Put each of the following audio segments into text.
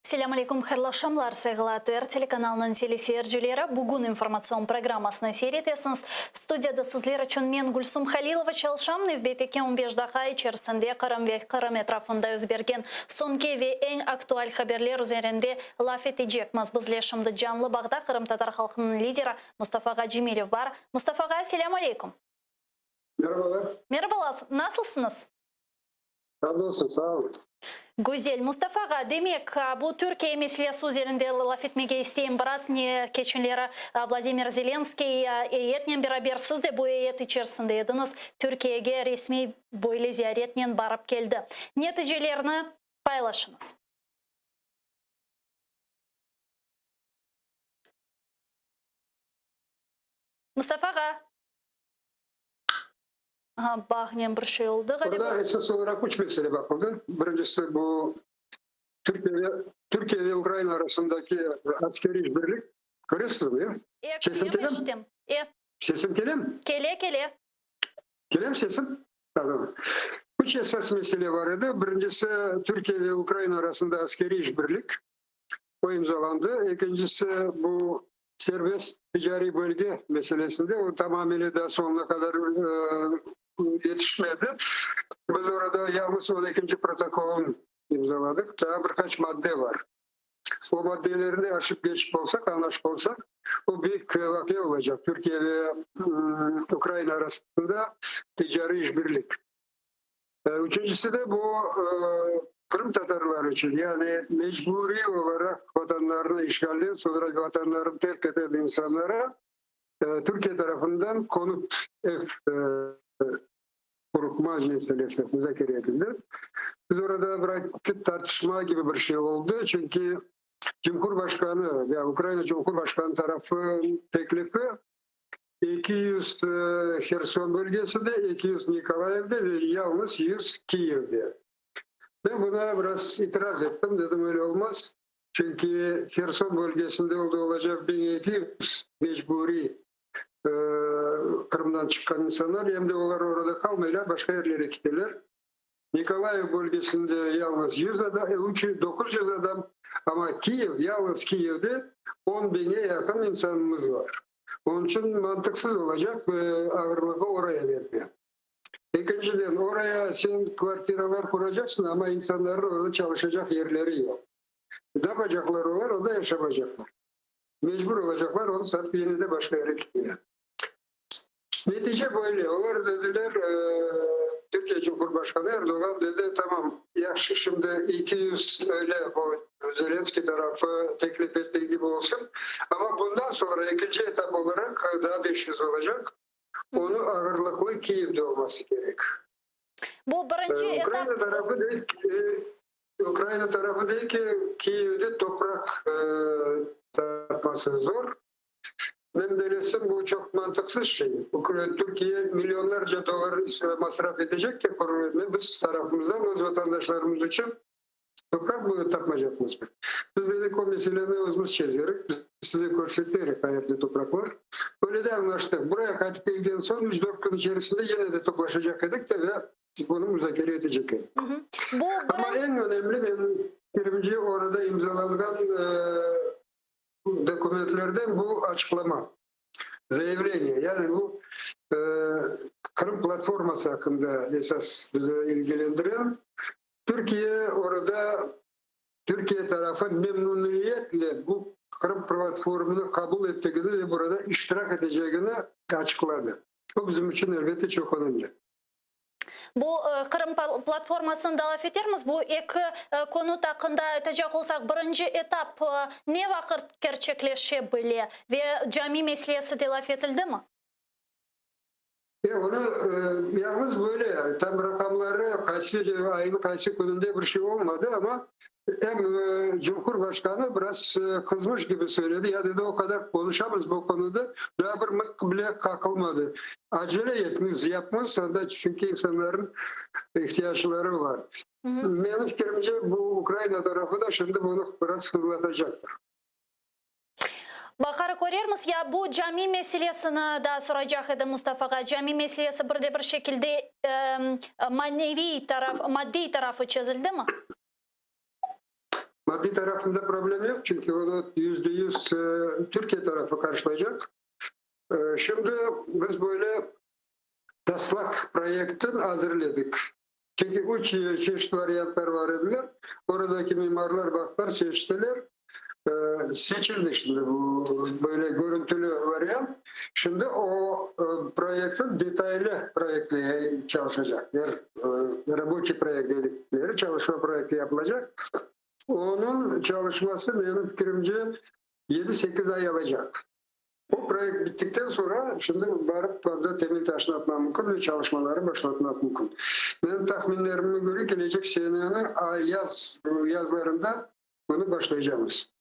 Selâm aleyküm, hayırlı aqşamlar, sayğılı ATR telekanalınıñ teleseyircileri. Bugün informatsion programmasını seyir etesiñiz. Studiyada sizler içün men, Gülsum Halilova, çalışam. Nevbetteki on beş daqqa içerisinde Qırım ve Qırım etrafında yüz bergen soñki ve eñ aktual haberler üzerinde laf etecekmiz. Bizle şimdi canlı bağda qırımtatar halqınıñ lideri Mustafa ağa Cemilev bar. Mustafa ağa, selâm aleyküm. Merhabalar. Merhabalar, nasılsıñız? Hamdolsun, sağ oluñız. Güzel. Mustafa ağa, demek, bu Türkiye meselesi üzerinde laf etmege isteyim biraz. Ne keçenleri Vladimir Zelenskiy eyyetnen beraber, siz de bu eyyet içerisinde ediñiz, Türkiyege resmiy böyle ziyaretnen barıp keldi. Neticelerni paylaşıñız. Mustafa ağa. Aha, bağnen bir şey oldı ğaliba. Burada esas olaraq üç mesele baqıldı. Birincisi bu Türkiye ve Türkiye ve Ukraina arasındaki askeriy işbirlik. Köresizmi, ya? E, Sesim körem, kelemi? eşitem. E. Sesim kelemi? Kele, kele. Kelemi sesim? Pardon. Üç esas mesele bar edi. Birincisi Türkiye ve Ukraina arasında askeriy işbirlik. O imzalandı. Ekincisi bu Serbest ticariy bölge meselesinde o tamamile daa soñuna qadar yetişmedi. Biz orada yalıñız on ekinci protokolın imzaladıq. Daa bir qaç madde bar. O maddelerni aşıp geçip olsaq, añlaşıp olsaq, o büyük vaqia olacaq Türkiye ve Ukraina arasında ticariy işbirlik. Üçüncisi de bu qırımtatarlar içün, yani mecburiy olaraq vatanlarını işğalden soñra vatanlarını terk eten insanlara Türkiye tarafından konut, ev qurma meselesi muzakere etildi. Biz orada bir tartışma kibi bir şey oldı, çünki Cumhurbaşqanı, ya Ukraina Cumhurbaşqanı tarafı teklifi 200 Herson bölgesinde, 200 Nikolayevde ve yalnız 100 Kiyevde. Men buna biraz itiraz ettim, dedim, öyle olmaz, çünki Herson bölgesinde oldı olacaq 1200 mecburiy Qırımdan çıqqan insanlar, em de olar orada qalmaylar, başqa yerlere kiteler. Nikolayev bölgesinde yalnız 100 adam, 900 adam, amma Kiyev, yalnız Kiyevde on biñe yaqın insanımız bar. Onıñ içün mantıqsız olacaq ağırlığı oraya berme. Ekinciden, oraya sen kvartiralar quracaqsıñ, amma insanlarnıñ orada çalışacaq yerleri yoq. Napacaqlar olar, onda yaşamacaqlar. Mecbur olacaqlar onı satıp yine de başqa yere ketmege. Netice böyle, olar dediler, Türkiye Cumhurbaşqanı Erdoğan dedi, tamam, yahşı, şimdi 200 öyle o Zelenskiy tarafı teklif ettiği kibi olsun, amma bundan soñra ekinci etap olaraq daa 500 olacaq, onı ağırlıqlı Kiyevde olması kerek. Bu birinci etap. Ukraina tarafı dey ki, Ukraina tarafı dey ki, Kiyevde topraq tapması zor. Men belesim, bu çoq mantıqsız şey. Türkiye milyonlarca dollar masraf etecek ki, biz tarafımızdan öz vatandaşlarımız içün topraq tapmaycaqmız. Biz dedik, o meseleni özümiz çezerik, biz size körseterik qayerde topraq bar. Öyle de añlaştıq. Buraya qaytıp kelgen soñ üç-dört kün içerisinde yine de toplaşacaq edik de ve bunı muzakere etecek edik. Amma eñ önemli, menim fikirimce, orada imzalanğan Dokumentlerden bu açıqlama, zayavleniye, yani bu Qırım platforması aqqında esas bizi ilgilendire. Türkiye orada, Türkiye tarafı memnuniyetle bu Qırım platformını qabul ettigini ve burada iştirak etecegini açıqladı. Bu bizim içün, elbette, çoq önemli. Bu Qırım platformasını da laf etermiz. Bu eki konut aqqında aytacaq olsaq, birinci etap ne vaqıt kerçekleşe bile ve cami meselesi de laf etildimi? E, onı yalnız böyle, tam raqamları, qaysı ayın qaysı kününde bir şey olmadı, amma Em Cumhurbaşqanı biraz qızmış kibi söyledi, ya dedi, o qadar qonuşamız bu qonuda, daa bir mıq bile qaqılmadı. Acele etmiz, yapmız, anda çünki insanların ihtiyacları bar. Menim fikirimce, bu Ukraina tarafı da şimdi bunı biraz hızlatacaqtır. Baqar körermiz. Ya bu cami meselesini da soracaq edim Mustafağa. Cami meselesi bir de bir şekilde maneviy taraf, maddiy tarafı çezildimi? Maddiy tarafında problem yoq, çünki onı %100 Türkiye tarafı qarşılaycaq. Şimdi biz böyle taslaq proyektini azırladık. Çünki üç çeşit variantlar bar ediler. Oradaki mimarlar baqtılar, seçtiler. Seçildi şimdi bu böyle körüntülü variant. Şimdi o proyektniñ detaylı proyekti çalışacaq. Raboçiy proyekt dedikleri çalışma proyekti yapılacaq. Onıñ çalışması, menim fikirimce, 7-8 ay alacaq. Bu proyekt bittikten soñra, şimdi barıp anda temel taşını atmaq mümkün ve çalışmaları başlatmaq mümkün. Menim tahminlerime köre, kelecek seneniñ yaz yazlarında bunı başlaycamız.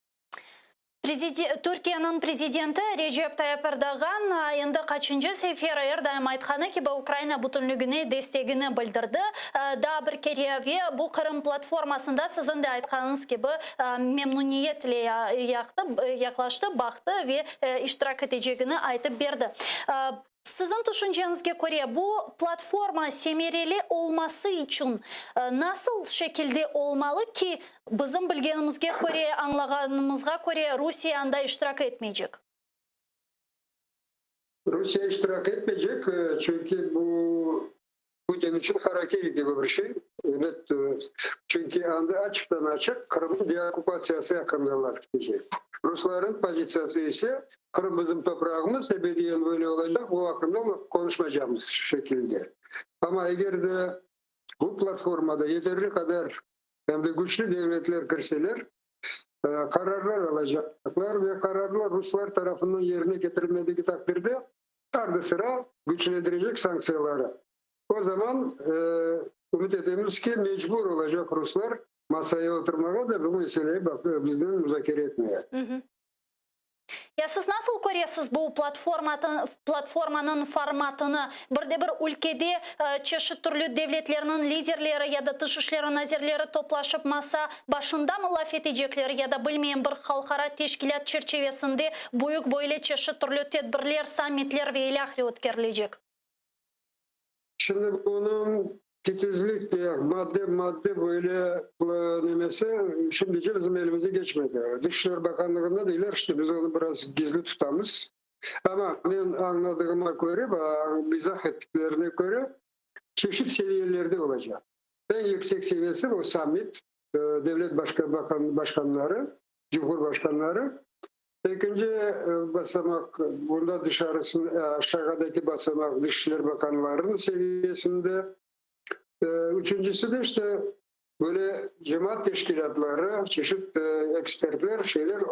Türkiyeniñ prezidenti Recep Tayyip Erdoğan endi qaçıncı sefer er daim aytqanı kibi Ukraina bütünligine destegini bildirdi. Daa bir kere ve bu Qırım platformasında siziñ de aytqanıñız kibi memnuniyetle yaqlaştı, baqtı ve iştirak etecegini aytıp berdi. Siziñ tüşünceñizge köre, bu platforma semereli olması içün nasıl şekilde olmalı ki, bizim bilgenimizge köre, añlağanımızğa köre, Rusiye anda iştirak etmeycek? Rusiye iştirak etmeycek, çünki bu Putin içün harakiri kibi bir şey. Ebet, çünki anda açıqtan-açıq Qırımnıñ deokkupatsiyası aqqında laf ketecek. Ruslarnıñ pozitsiyası ise, Qırım bizim toprağımız, ebediyen böyle olacaq, bu aqqında qonuşmaycaqmız şekilde. Amma eger de bu platformada yeterli qadar em de küçlü devletler kirseler, qararlar alacaqlar ve qararlar ruslar tarafından yerine ketirilmedigi taqdirde, ardı-sıra küçlendirecek sanktsiyaları. O zaman ümüt etemiz ki, mecbur olacaq ruslar masaya oturmağa da bu meseleyi biznen muzakere etmege. Ya siz nasıl köresiz bu platformanıñ formatını? Bir de bir ülkede çeşit türlü devletlerniñ liderleri ya da tış işleri nazirleri toplaşıp masa başındamı laf etecekler ya da bilmeyim bir halqara teşkilât çerçevesinde büyük böyle çeşit türlü tedbirler, sammitler ve ilâhre ötkerilecek? Şimdi bunıñ titizlik de, madde-madde böyle nemesi şimdice bizim elimize keçmedi. Dışişler Bakanlığında deyler, işte biz onı biraz gizli tutamız. Amma men añladığıma köre, izah ettiklerine köre, çeşit seviyelerde olacaq. Eñ yüksek seviyesi bu sammit, devlet başqanları, cumhurbaşqanları. Ekinci basamaq, bunda dışarısın, aşağıdaki basamaq Dışişler bakanlarınıñ seviyesinde. Üçüncisi de işte böyle cemaat teşkilâtları, çeşit ekspertler, şeyler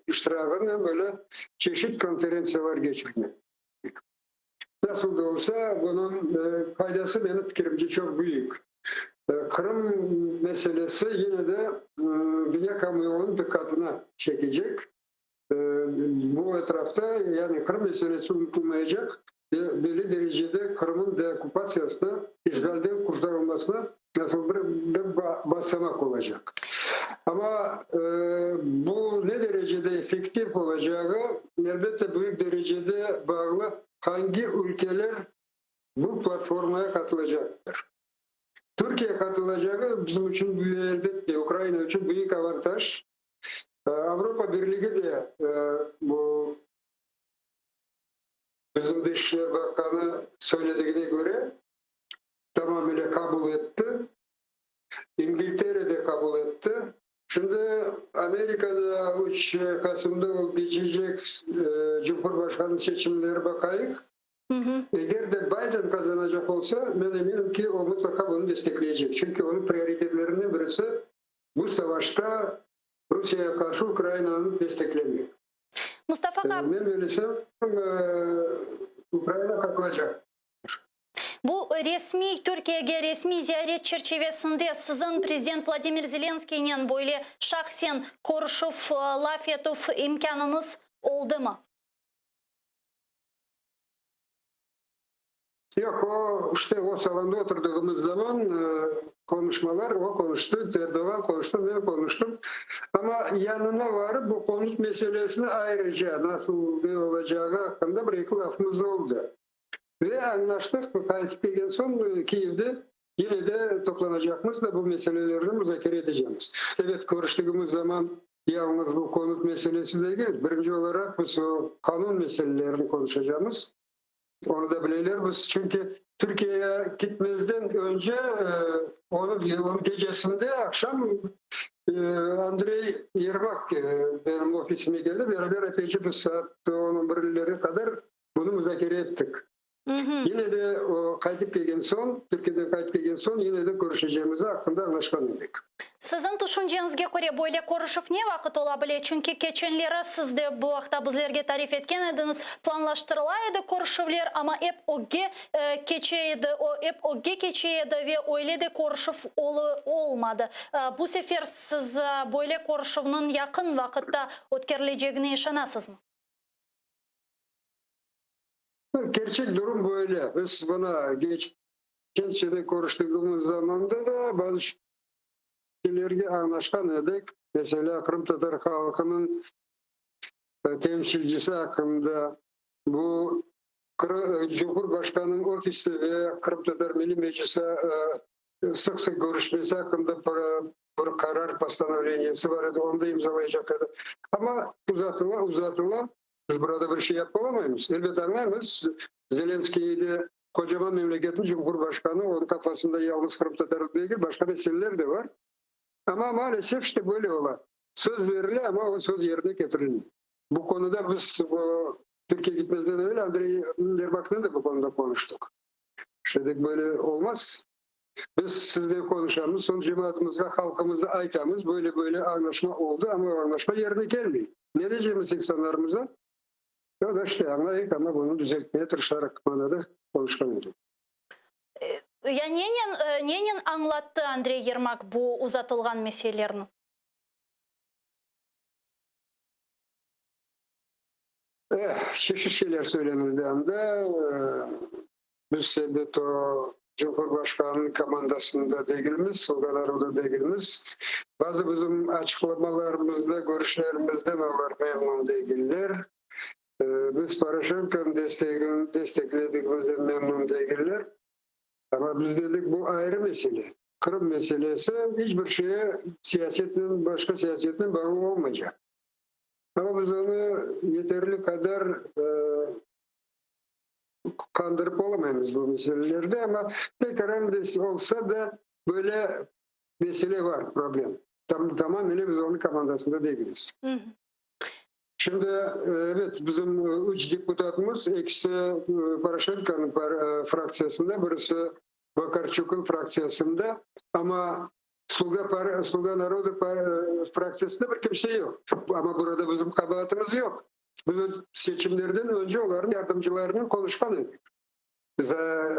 iştiragınen böyle çeşit konferentsiyalar keçirmek. Nasıl da olsa, bunıñ faydası, menim fikirimce, çoq büyük. Qırım meselesi yine de dünya kamuoyunıñ diqqatına çekecek. Bu etrafta, yani Qırım meselesi unutılmaycaq ve belli derecede Qırımnıñ deokkupatsiyasına, işğalden qurtarılmasına nasıl bir basamaq olacaq. Amma bu ne derecede effektiv olacağı, elbette, büyük derecede bağlı, hangi ülkeler bu platformaya qatılacaqtır. Türkiye qatılacağı bizim içün, elbette, Ukraina içün büyük avantaj. Avropa Birligi de bu bizim Dışişler Bakanı söyledigine köre, tamamile qabul etti. İngiltere de qabul etti. Şimdi Amerikada 3 Kasımda olıp keçecek Cumhurbaşqanı seçimleri baqayıq. Eger de Bayden qazanacaq olsa, men eminim ki, o mıtlaqa bunı destekleycek. Çünki onıñ prioritetlerinden birisi bu savaşta Rusiyege qarşı Ukrainanı desteklemek. Mustafa ağa. Men belesem, Ukraina qatılacaq. Bu resmiy Türkiyege resmiy ziyaret çerçivesinde siziñ prezident Vladimir Zelenskiynen böyle şahsen körüşüv, laf etüv imkânıñız oldımı? Yoq, o, işte, o salonda oturdığımız zaman qonuşmalar, o qonuştı, Erdoğan qonuştı, men qonuştım. Amma yanına varıp bu konut meselesini ayrıca nasıl ne olacağı aqqında bir-eki lafımız oldı. Ve añlaştıq, qaytıp kelgen soñ Kiyevde. Yine de toplanacaqmız da bu meselelerni muzakere etecekmiz. Ebet, körüştigimiz zaman yalıñız bu konut meselesi degil, birinci olaraq biz o qanun meselelerini konuşacağımız. Onı da bileler biz, çünki Türkiyege gitmezden önce onıñ gecesinde aqşam Andrey Yermak benim ofisime keldi, beraber epeyce bir saat on birlere qadar bunı muzakere ettik. Yine de o qaytıp kelgen soñ, Türkiyeden qaytıp kelgen soñ yine de körüşecegimizi aqqında añlaşqan edik. Siziñ tüşünceñizge köre, böyle körüşüv ne vaqıt ola bile? Çünki keçenleri siz de bu aqta bizlerge tarif etken ediñiz, planlaştırıla edi körüşüvler, amma ep ögge keçe edi, ep ögge keçe edi ve öyle de körüşüv olmadı. Bu sefer siz böyle körüşüvniñ yaqın vaqıtta ötkerilecegine işanasızmı? Kerçek durum böyle. Biz mına keçen sene körüştigimiz zamanda da bazı şeylerge añlaşqan edik. Meselâ, qırımtatar halqınıñ temsilcisi aqqında, bu Cumhurbaşqanınıñ ofisi ve Qırımtatar Milliy Meclisi sıq-sıq körüşmesi aqqında bir qarar, postanovleniyesi bar edi, onı da imzalaycaq edik. Amma uzatıla, uzatıla. Biz burada bir şey yapıp olamaymız. Elbet añlaymız, Zelenskıy de qocaman memleketniñ cumhurbaşqanı, onıñ qafasında yalnız qırımtatar degil, başqa meseleler de bar. Amma maalesef işte böyle ola. Söz berile, amma o söz yerine ketirilmey. Bu konuda biz bu Türkiye gitmezden evel Andrey Yermaknen de bu konuda qonuştıq. İşte dedik, böyle olmaz. Biz siznen qonuşamız, soñ cemaatımızğa, halqımıza aytamız, böyle-böyle añlaşma oldı, amma o añlaşma yerine kelmey. Ne diycemiz insanlarımıza? O da işte añlayıq, amma bunı düzeltmeye tırışarıq manada qonuşqan edik. Ya nenen, nenen añlattı Andrey Yermak bu uzatılğan meselelerni? Eh, çeşit şeyler söylenildi anda. Biz elbet o Cumhurbaşqanınıñ komandasında degilmiz, Sluga naroda degilmiz. Bazı bizim açıqlamalarımızda, körüşlerimizden olar memnun degiller. Biz Poroşenkonıñ destegini destekledigimizden memnun degiller. Amma biz dedik, bu ayrı mesele. Qırım meselesi iç bir şeye siyasetnen, başqa siyasetnen bağlı olmaycaq. Amma biz onı yeterli qadar qandırıp olamaymız bu meselelerde, amma tekaran olsa da böyle mesele var, problem. Tamamile biz onıñ komandasında degiliz. Şimdi, evet, bizim üç deputatımız, ekisi Poroşenkonıñ fraktsiyasında, birisi Vakarçuknıñ fraktsiyasında, amma Sluga Sluga narodu fraktsiyasında bir kimse yoq. Amma burada bizim qabaatımız yoq. Biz seçimlerden önce olarnıñ yardımcılarınen qonuşqan edik. Biz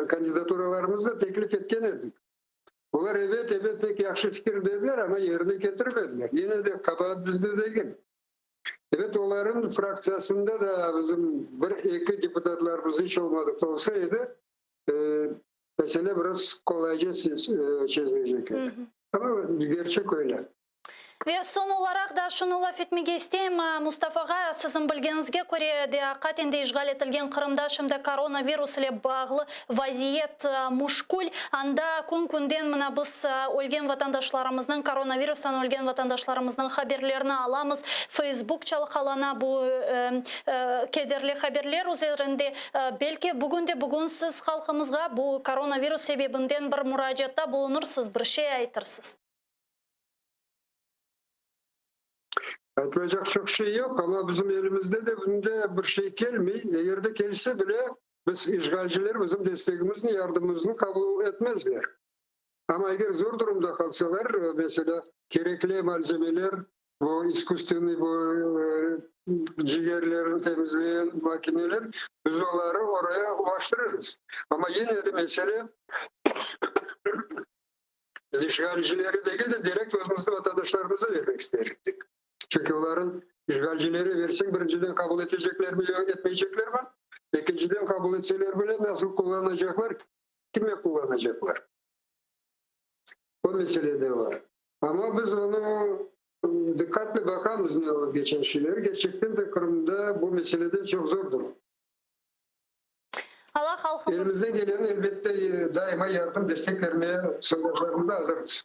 kandidaturalarımıznı da teklif etken edik. Olar ebet, ebet, pek yahşı fikir dediler, amma yerine ketirmediler. Yine de qabaat bizde degil. Ebet, olarnıñ fraktsiyasında da bizim bir-eki deputatlarımız iç olmadıqta olsa edi, mesele biraz qolayca çezilecek edi. Amma gerçek öyle. Ve soñ olaraq da şunı laf etmege isteyim, Mustafa ağa, siziñ bilgeniñizge köre, de aqaten de işğal etilgen Qırımda şimdi koronavirus ile bağlı vaziyet muşkül. Anda kün-künden mına biz ölgen vatandaşlarımıznıñ, koronavirustan ölgen vatandaşlarımıznıñ haberlerini alamız, Facebook çalqalana bu kederli haberler üzerinde. Belki bugün de-bugün siz halqımızğa bu koronavirus sebebinden bir muracaatta bulunırsız, bir şey aytırsız. Aytılacaq çoq şey yoq, amma bizim elimizde de bunda bir şey kelmey. Eger de kelse bile, biz işğalciler bizim destegimizni, yardımımıznı qabul etmezler. Amma eger zor durumda qalsalar, meselâ, kerekli malzemeler, bu iskusstvenniy bu cigerlerni temizleyen makineler, biz oları oraya ulaştırırız. Amma yine de mesele Biz işğalcilere degil de, direkt özümüzniñ vatandaşlarımıza vermek ister edik. Çünki olarnıñ işğalcilere verseñ, birinciden qabul eteceklermi ya etmeyceklermi, ekinciden qabul etseler bile nasıl qullanacaqlar, kime qullanacaqlar. O mesele de var. Amma biz onı diqqatle baqamız ne olıp geçen şeyler. Kerçekten de Qırımda bu meseleden çoq zor durum. Allah halqımız. Elimizden geleni elbette daima yardım, destek vermeye soydaşlarımıza azırmız.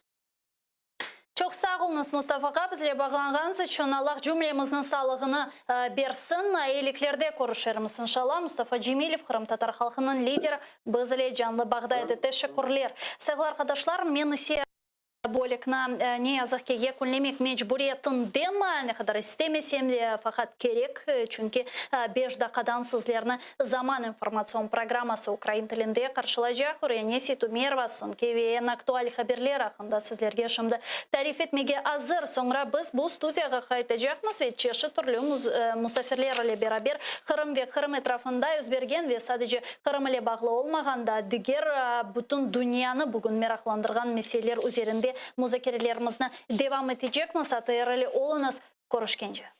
Çoq sağ oluñız, Mustafa ağa, bizle bağlanğanıñız içün. Allah cümlemizniñ sağlığını bersin. Eyiliklerde körüşermiz, inşallah. Mustafa Cemilev, qırımtatar halqınıñ lideri, biz ile canlı bağda edi. Teşekkürler. Sayğılı arqadaşlar, men ise bölükni, ne yazıq ki, yekünlemek mecburiyetindem, ne qadar istemesem de, faqat kerek, çünki beş daqqadan sizlerni Zaman informatsion programması ukrain tilinde qarşılaycaq. Rene Seytumerova soñki ve eñ aktual haberler aqqında sizlerge şimdi tarif etmege azır. Soñra biz bu studiyağa qaytacaqmız ve çeşit türlü musafirler ile beraber Qırım ve Qırım etrafında yüz bergen ve sadece Qırım ile bağlı olmağan da diger bütün dünyanı bugün meraqlandırğan meseleler üzerinde muzakerelerimizni devam etecekmiz. ATR ile oluñız. Körüşkence.